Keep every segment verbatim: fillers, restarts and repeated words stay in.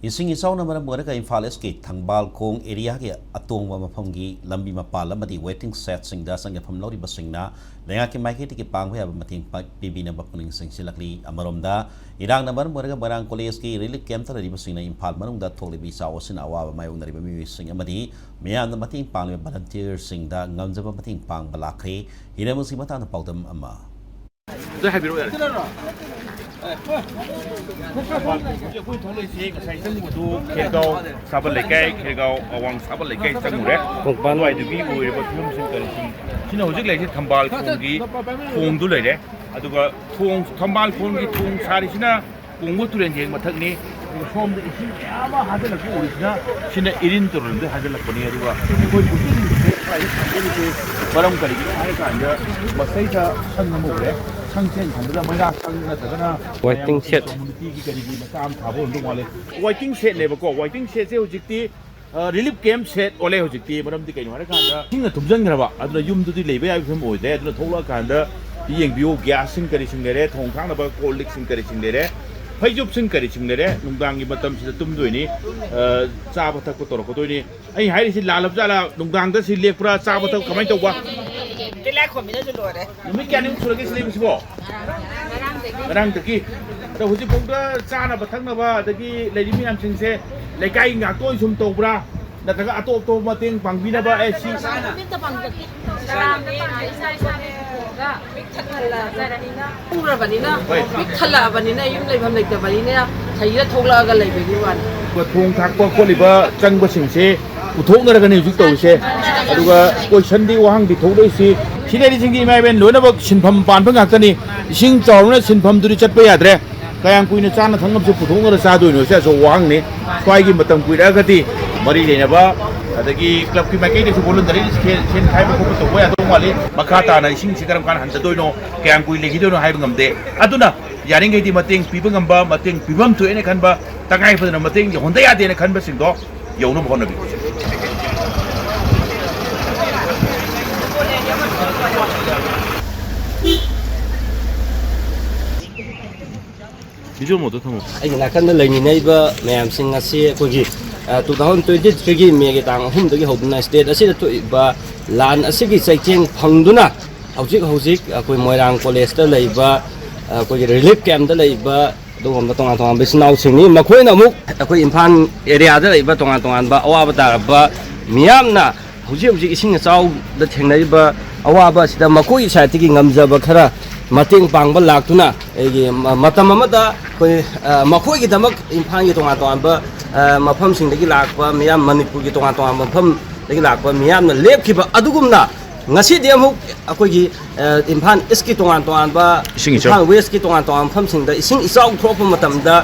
ꯏꯁꯤꯡ ꯏꯆꯥꯎꯅ ꯃꯔꯝ ꯑꯣꯏꯔꯒ ꯏꯝꯐꯥꯜ ꯏꯁꯀꯤ ꯊꯪꯕꯥꯜ ꯈꯣꯡ ꯑꯦꯔꯤꯌꯥꯒꯤ ꯑꯇꯣꯡꯕ ꯃꯐꯝꯒꯤ ꯂꯝꯕꯤ ꯃꯄꯥꯟ ꯑꯃꯗꯤ ꯋꯦꯇꯤꯡ ꯁꯦꯗꯁꯤꯡꯗ ꯆꯪꯖꯐꯝ ꯂꯧꯔꯤꯕꯁꯤꯡꯅ ꯂꯩꯉꯥꯛꯀꯤ ꯃꯥꯏꯀꯩꯗꯒꯤ ꯄꯥꯡꯕ ꯌꯥꯕ ꯃꯇꯦꯡ ꯄ-, ꯄꯤꯕꯤꯅꯕ ꯄꯨꯛꯅꯤꯡ ꯆꯤꯡꯁꯤꯜꯂꯛꯂꯤ꯫ ꯑꯃꯔꯣꯝꯗ, ꯏꯔꯥꯡꯅ ꯃꯔꯝ ꯑꯣꯏꯔꯒ ꯃꯣꯏꯔꯥꯡ ꯀꯣꯂꯦꯖꯀꯤ ꯔꯤꯂꯤꯐ ꯀꯦꯝꯞꯇ ꯂꯩꯔꯤꯕꯁꯤꯡꯅ ꯏꯝꯐꯥꯜ ꯃꯅꯨꯡꯗ ꯊꯣꯛꯂꯤꯕ ꯏꯆꯥꯎ ꯑꯁꯤꯅ ꯑꯋꯥꯕ ꯃꯥꯌꯣꯛꯅꯔꯤꯕ ꯃꯤꯑꯣꯏꯁꯤꯡ ꯑꯃꯗꯤ ꯃꯤꯌꯥꯝꯅ ꯃꯇꯦꯡ ꯄꯥꯡꯂꯤꯕ ꯚꯂꯟꯇꯤꯌꯔꯁꯤꯡꯗ ꯉꯝꯖꯕ ꯃꯇꯦꯡ ꯄꯥꯡꯕ ꯂꯥꯛꯈ꯭ꯔꯦ꯫ ꯍꯤꯔꯝ ꯑꯁꯤꯒꯤ ꯃꯇꯥꯡꯗ ꯄꯥꯎꯗꯝ ꯑꯃ꯫ ꯑꯗꯨ ꯍꯥꯏꯕꯤꯔꯛꯑꯣ ꯌꯥꯔꯦ꯫ ꯑꯩꯈꯣꯏ ꯊꯣꯛꯂꯛꯏꯁꯦ ꯉꯁꯥꯏ ꯆꯪꯉꯨꯕꯗꯨ ꯈꯦꯔꯒꯥꯎ ꯁꯥꯕꯜ ꯂꯩꯀꯥꯏ, ꯈꯦꯔꯒꯥꯎ ꯑꯋꯥꯡ ꯁꯥꯕꯜ ꯂꯩꯀꯥꯏ ꯆꯪꯉꯨꯔꯦ꯫ ꯈꯣꯡꯕꯥꯟ꯫ ꯑꯗꯨꯋꯥꯏꯗꯨꯒꯤ ꯑꯣꯏꯔꯤꯕ ꯐꯤꯕꯝꯁꯤꯡ ꯀꯔꯤꯁꯤꯡ ꯁꯤꯅ ꯍꯧꯖꯤꯛ ꯂꯩꯔꯤꯁꯦ ꯊꯝꯕꯥꯜ ꯈꯣꯡꯒꯤ ꯊꯣꯡꯗꯨ ꯂꯩꯔꯦ꯫ ꯑꯗꯨꯒ ꯊꯣꯡ, ꯊꯝꯕꯥꯜ ꯈꯣꯡꯒꯤ ꯊꯣꯡ ꯁꯥꯔꯤꯁꯤꯅ ꯀꯣꯡꯕ ꯇꯨꯔꯦꯟ ꯍꯦꯛ ꯃꯊꯛꯅꯤ꯫ ꯑꯗꯨꯒ ꯁꯣꯝꯗ ꯏꯁꯤꯡ ꯃꯌꯥꯝ ꯑꯃ ꯍꯥꯖꯤꯜꯂꯛꯄ ꯎꯔꯤꯁꯤꯅ ꯁꯤꯅ ꯏꯔꯤꯟ ꯇꯨꯔꯦꯜꯗꯒꯤ ꯍꯥꯖꯤꯜꯂꯛꯄꯅꯤ꯫ ꯑꯗꯨꯒ ꯑꯩꯈꯣꯏ ꯎꯆꯤꯁꯤꯡꯁꯦ ꯈ꯭ꯋꯥꯏꯗꯒꯤ ꯈꯪꯖꯔꯤꯁꯦ ꯃꯔꯝ ꯀꯔꯤꯒꯤꯅꯣ ꯍꯥꯏꯔ ꯀꯥꯟꯗ ꯃꯁꯤꯗ ꯁꯪ ꯑꯃ ꯎꯔꯦ꯫ ꯁꯪꯁꯦ ꯑꯩꯅ ꯈꯟꯕꯗ ꯃꯩꯔꯥ ꯁꯪ ꯅꯠꯇ꯭ꯔꯒꯅ ꯋꯦꯇꯤꯡ ꯁꯦꯗ꯫ ꯀꯝꯃ꯭ꯌꯨꯅꯤꯇꯤꯒꯤ ꯀꯔꯤꯒꯤ ꯃꯆꯥ ꯑꯃ ꯁꯥꯕ ꯑꯣꯏꯔꯝꯗꯧ ꯃꯥꯜꯂꯦ꯫ ꯋꯦꯇꯤꯡ ꯁꯦꯗꯅꯦꯕꯀꯣ꯫ ꯋꯦꯇꯤꯡ ꯁꯦꯗꯁꯦ ꯍꯧꯖꯤꯛꯇꯤ, ꯑ, ꯔꯤꯂꯤꯐ ꯀꯦꯝꯞ ꯁꯦꯗ ꯑꯣꯜꯂꯦ꯫ ꯍꯧꯖꯤꯛꯇꯤ ꯃꯔꯝꯗꯤ ꯀꯩꯅꯣ ꯍꯥꯏꯔꯀꯥꯟꯗ ꯏꯁꯤꯡꯅ ꯊꯨꯝꯖꯤꯟꯈ꯭ꯔꯕ, ꯑꯗꯨꯅ ꯌꯨꯝꯗꯨꯗꯤ ꯂꯩꯕ ꯌꯥꯕꯒꯤ ꯐꯤꯕꯝ ꯑꯣꯏꯗ꯭ꯔꯦ꯫ ꯑꯗꯨꯅ ꯊꯣꯛꯂꯛꯑꯀꯥꯟꯗ ꯌꯦꯡꯕꯤꯌꯨ, ꯒ꯭ꯌꯥꯁꯁꯤꯡ ꯀꯔꯤꯁꯤꯡ ꯂꯩꯔꯦ, ꯊꯣꯡ ꯈꯥꯡꯅꯕ ꯀꯣꯜ ꯂꯤꯛꯁꯤꯡ ꯀꯔꯤꯁꯤꯡ ꯂꯩꯔꯦ, ꯐꯩꯖꯨꯞꯁꯤꯡ ꯀꯔꯤꯁꯤꯡ ꯂꯩꯔꯦ꯫ ꯅꯨꯡꯗꯥꯡꯒꯤ ꯃꯇꯝꯁꯤꯗ ꯇꯨꯝꯗꯣꯏꯅꯤ, ꯑ, ꯆꯥꯕ ꯊꯛꯄ ꯇꯧꯔꯛꯀꯗꯣꯏꯅꯤ꯫ ꯑꯩ ꯍꯥꯏꯔꯤꯁꯤ ꯂꯥꯜꯂꯕ ꯖꯥꯠꯂꯥ? ꯅꯨꯡꯗꯥꯡꯗ ꯁꯤ ꯂꯦꯛꯄ꯭ꯔꯥ? ꯆꯥꯕ ꯊꯛꯄ ꯀꯃꯥꯏꯅ ꯇꯧꯕ? ꯇꯤꯜꯍꯥꯏꯈꯣꯝꯕꯤꯅꯁꯨ ꯂꯣꯏꯔꯦ꯫ ꯅꯨꯃꯤꯠ ꯀꯌꯥꯅꯤꯃꯨꯛ ꯁꯨꯔꯒꯦ ꯁꯤ ꯂꯩꯕꯁꯤꯕꯣ? ꯉꯔꯥꯡꯗꯒꯤ꯫ ꯑꯗꯣ ꯍꯧꯖꯤꯛ ꯐꯥꯎꯗ ꯆꯥꯅꯕ ꯊꯛꯅꯕ ꯑꯗꯒꯤ ꯂꯩꯔꯤꯕ ꯃꯌꯥꯝꯁꯤꯡꯁꯦ ꯂꯩꯀꯥꯏꯒꯤ ꯉꯥꯛꯇ ꯑꯣꯏꯅ ꯁꯨꯝ ꯇꯧꯕ꯭ꯔꯥ? ꯅꯠꯇ꯭ꯔꯒ ꯑꯇꯣꯞ ꯑꯇꯣꯞꯄ ꯃꯇꯦꯡ ꯄꯥꯡꯕꯤꯅꯕ, ꯑꯦ, ꯁꯤ ꯅꯨꯃꯤꯠꯇ ꯄꯥꯡꯖꯗꯦ꯫ ꯆꯔꯥ ꯑꯃ ꯄꯥꯡꯖꯩ, ꯏꯁꯥ ꯏꯁꯥꯅ ꯄꯨꯊꯣꯛꯑꯒ ꯄꯤꯛ ꯊꯟꯅ ꯂꯥꯛꯆꯔꯅꯤꯅ꯫ ꯎꯔꯕꯅꯤꯅ, ꯍꯣꯏ꯫ ꯄꯤꯛ ꯊꯜꯂꯛꯑꯕꯅꯤꯅ ꯌꯨꯝ ꯂꯩꯐꯝ ꯂꯩꯇꯕꯅꯤꯅ ꯊꯩꯔ ꯊꯣꯛꯂꯛꯑꯒ ꯂꯩꯕꯒꯤ ꯋꯥꯅꯤ꯫ ꯊꯣꯡ ꯊꯥꯛꯄ ꯈꯣꯠꯂꯤꯕ ꯆꯪꯕꯁꯤꯡꯁꯦ ꯄꯨꯊꯣꯛꯅꯔꯒꯅꯤ ꯍꯧꯖꯤꯛ ꯇꯧꯔꯤꯁꯦ꯫ ꯑꯗꯨꯒ ꯀꯣꯏꯁꯟꯗꯤ, ꯋꯥꯍꯪꯗꯤ ꯊꯣꯛꯂꯛꯏꯁꯤ, ꯁꯤ ꯂꯩꯔꯤꯁꯤꯡꯒꯤ ꯏꯃꯥ ꯏꯕꯦꯟ ꯂꯣꯏꯅꯃꯛ ꯁꯤꯟꯐꯝ ꯄꯥꯟꯕ ꯉꯥꯛꯇꯅꯤ꯫ ꯏꯁꯤꯡ ꯆꯥꯎꯔꯕꯅꯤꯅ ꯁꯤꯟꯐꯝꯗꯨꯗꯤ ꯆꯠꯄ ꯌꯥꯗ꯭ꯔꯦ꯫ ꯀꯌꯥꯝ ꯀꯨꯏꯅ ꯆꯥꯅ ꯊꯛꯅꯕꯁꯦ ꯄꯨꯊꯣꯛꯅꯔ ꯆꯥꯗꯣꯏꯅꯣ? ꯁꯤ ꯑꯆꯧꯕ ꯋꯥꯍꯪꯅꯤ꯫ ꯁ꯭ꯋꯥꯏꯒꯤ ꯃꯇꯝ ꯀꯨꯏꯔꯛꯑꯒꯗꯤ ꯃꯔꯤ ꯂꯩꯅꯕ, ꯑꯗꯒꯤ ꯀ꯭ꯂꯕꯀꯤ ꯃꯥꯏꯀꯩꯗꯒꯤꯁꯨ ꯚꯣꯂꯨꯟꯇꯔꯤ ꯁꯦꯟ, ꯁꯦꯟ ꯈꯥꯏꯕ ꯈꯣꯠꯄ ꯇꯧꯕ ꯌꯥꯗꯧ ꯃꯥꯜꯂꯤ꯫ ꯃꯈꯥ ꯇꯥꯅ ꯏꯁꯤꯡꯁꯤ ꯀꯔꯝ ꯀꯥꯟꯗ ꯍꯟꯊꯗꯣꯏꯅꯣ, ꯀꯌꯥꯝ ꯀꯨꯏ ꯂꯩꯈꯤꯗꯣꯏꯅꯣ ꯍꯥꯏꯕ ꯉꯝꯗꯦ꯫ ꯑꯗꯨꯅ ꯌꯥꯔꯤꯉꯩꯗꯤ ꯃꯇꯦꯡ ꯄꯤꯕ ꯉꯝꯕ, ꯃꯇꯦꯡ ꯄꯤꯐꯝ ꯊꯣꯛꯑꯦꯅ ꯈꯟꯕ, ꯇꯉꯥꯏ ꯐꯗꯅ ꯃꯇꯦꯡ ꯌꯧꯍꯟꯗ ꯌꯥꯗꯦꯅ ꯈꯟꯕꯁꯤꯡꯗꯣ ꯌꯧꯅꯕ ꯍꯣꯠꯅꯕꯤꯌꯨ꯫ ꯚꯤꯖꯨꯋꯦꯜ ꯃꯣꯗꯇ ꯊꯝꯃꯣ꯫ ꯑꯩꯒꯤ ꯅꯥꯀꯟꯗ ꯂꯩꯃꯤꯟꯅꯔꯤꯕ ꯃꯌꯥꯝꯁꯤꯡ ꯑꯁꯤ ꯑꯩꯈꯣꯏꯒꯤ ꯇꯨ ꯊꯥꯎꯖꯟ ꯇ꯭ꯋꯦꯟꯇꯤ ꯊ꯭ꯔꯤꯒꯤ ꯃꯦꯒꯤ ꯇꯥꯡ ꯑꯍꯨꯝꯗꯒꯤ ꯍꯧꯗꯨꯅ ꯁ꯭ꯇꯦꯠ ꯑꯁꯤꯗ ꯊꯣꯛꯏꯕ ꯂꯥꯟ ꯑꯁꯤꯒꯤ ꯆꯩꯊꯦꯡ ꯐꯪꯗꯨꯅ ꯍꯧꯖꯤꯛ ꯍꯧꯖꯤꯛ ꯑꯩꯈꯣꯏ ꯃꯣꯏꯔꯥꯡ ꯀꯣꯂꯦꯖꯇ ꯂꯩꯕ, ꯑꯩꯈꯣꯏꯒꯤ ꯔꯤꯂꯤꯐ ꯀꯦꯝꯞꯇ ꯂꯩꯕ ꯑꯗꯨꯒꯨꯝꯕ ꯇꯣꯉꯥꯟ ꯇꯣꯉꯥꯟꯕ ꯏꯆꯤꯟ ꯏꯅꯥꯎꯁꯤꯡꯅꯤ꯫ ꯃꯈꯣꯏꯅ ꯑꯃꯨꯛ ꯑꯩꯈꯣꯏ ꯏꯝꯐꯥꯜ ꯑꯦꯔꯤꯌꯥꯗ ꯂꯩꯕ ꯇꯣꯉꯥꯟ ꯇꯣꯉꯥꯟꯕ ꯑꯋꯥꯕ ꯇꯥꯔꯕ ꯃꯤꯌꯥꯝꯅ ꯍꯧꯖꯤꯛ ꯍꯧꯖꯤꯛ ꯏꯁꯤꯡ ꯏꯆꯥꯎꯗ ꯊꯦꯡꯅꯔꯤꯕ ꯑꯋꯥꯕ ꯑꯁꯤꯗ ꯃꯈꯣꯏꯒꯤ ꯁꯥꯏꯠꯇꯒꯤ ꯉꯝꯖꯕ ꯈꯔ ꯃꯇꯦꯡ ꯄꯥꯡꯕ ꯂꯥꯛꯇꯨꯅ, ꯑꯩꯒꯤ ꯃ-, ꯃꯇꯝ ꯑꯃꯗ ꯑꯩꯈꯣꯏ, ꯑ, ꯃꯈꯣꯏꯒꯤꯗꯃꯛ ꯏꯝꯐꯥꯜꯒꯤ ꯇꯣꯉꯥꯟ ꯇꯣꯉꯥꯟꯕ, ꯑ, ꯃꯐꯝꯁꯤꯡꯗꯒꯤ ꯂꯥꯛꯄ ꯃꯤꯌꯥꯝ, ꯃꯅꯤꯄꯨꯔꯒꯤ ꯇꯣꯉꯥꯟ ꯇꯣꯉꯥꯟꯕ ꯃꯐꯝꯗꯒꯤ ꯂꯥꯛꯄ ꯃꯤꯌꯥꯝꯅ ꯂꯦꯞꯈꯤꯕ ꯑꯗꯨꯒꯨꯝꯅ, ꯉꯁꯤꯗꯤ ꯑꯃꯨꯛ ꯑꯩꯈꯣꯏꯒꯤ, ꯑ, ꯏꯝꯐꯥꯜ ꯏꯁꯀꯤ ꯇꯣꯉꯥꯟ ꯇꯣꯉꯥꯟꯕ, ꯏꯁꯤꯡ ꯏꯆꯥꯎ꯫ ꯏꯝꯐꯥꯜ ꯋꯦꯁꯀꯤ ꯇꯣꯉꯥꯟ ꯇꯣꯉꯥꯟꯕ ꯃꯐꯝꯁꯤꯡꯗ ꯏꯁꯤꯡ ꯏꯆꯥꯎ ꯊꯣꯛꯂꯛꯄ ꯃꯇꯝꯗ,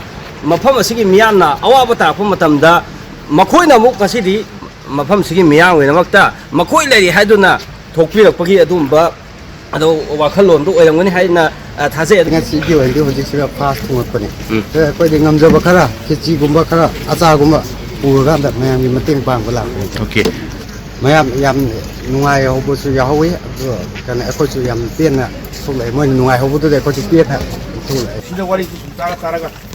ꯃꯐꯝ ꯑꯁꯤꯒꯤ ꯃꯤꯌꯥꯝꯅ ꯑꯋꯥꯕ ꯇꯥꯔꯛꯄ ꯃꯇꯝꯗ, ꯃꯈꯣꯏꯅ ꯑꯃꯨꯛ ꯉꯁꯤꯗꯤ ꯃꯐꯝꯁꯤꯒꯤ ꯃꯤꯌꯥꯝꯒꯤꯗꯃꯛꯇ ꯃꯈꯣꯏ ꯂꯩꯔꯤ ꯍꯥꯏꯗꯨꯅ ꯊꯣꯛꯄꯤꯔꯛꯄꯒꯤ ꯑꯗꯨꯒꯨꯝꯕ ꯑꯗꯣ ꯋꯥꯈꯜꯂꯣꯟꯗꯨ ꯑꯣꯏꯔꯝꯒꯅꯤ ꯍꯥꯏꯅ, ꯑ, ꯊꯥꯖꯩ꯫ ꯑꯗꯨ ꯉꯁꯤꯒꯤ ꯑꯣꯏꯅꯗꯤ ꯍꯧꯖꯤꯛꯁꯤꯗ ꯐꯥꯁ ꯊꯣꯡꯉꯛꯄꯅꯦ꯫ ꯎꯝ꯫ ꯑꯗ ꯑꯩꯈꯣꯏꯗꯤ ꯉꯝꯖꯕ ꯈꯔ, ꯈꯦꯆꯤꯒꯨꯝꯕ ꯈꯔ, ꯑꯆꯥꯒꯨꯝꯕ ꯄꯨꯔꯀꯥꯟꯗ ꯃꯌꯥꯝꯒꯤ ꯃꯇꯦꯡ ꯄꯥꯡꯕ ꯂꯥꯛꯄꯅꯤ꯫ ꯑꯣꯀꯦ꯫ ꯃꯌꯥꯝ ꯌꯥꯝ ꯅꯨꯡꯉꯥꯏꯍꯧꯕꯁꯨ ꯌꯥꯎꯍꯧꯋꯤ꯫ ꯑꯗꯣ ꯀꯩꯅꯣ, ꯑꯩꯈꯣꯏꯁꯨ ꯌꯥꯝ ꯄꯦꯟꯅ ꯊꯣꯛꯂꯛꯑꯦ꯫ ꯃꯣꯏꯅ ꯅꯨꯡꯉꯥꯏꯍꯧꯕꯗꯨꯗ ꯑꯩꯈꯣꯏꯁꯨ ꯄꯦꯟꯅ ꯊꯣꯛꯂꯛꯑꯦ꯫ ꯁꯤꯗ ꯋꯥꯔꯤꯁꯤ ꯁꯨꯝ ꯇꯥꯔ ꯇꯥꯔꯒ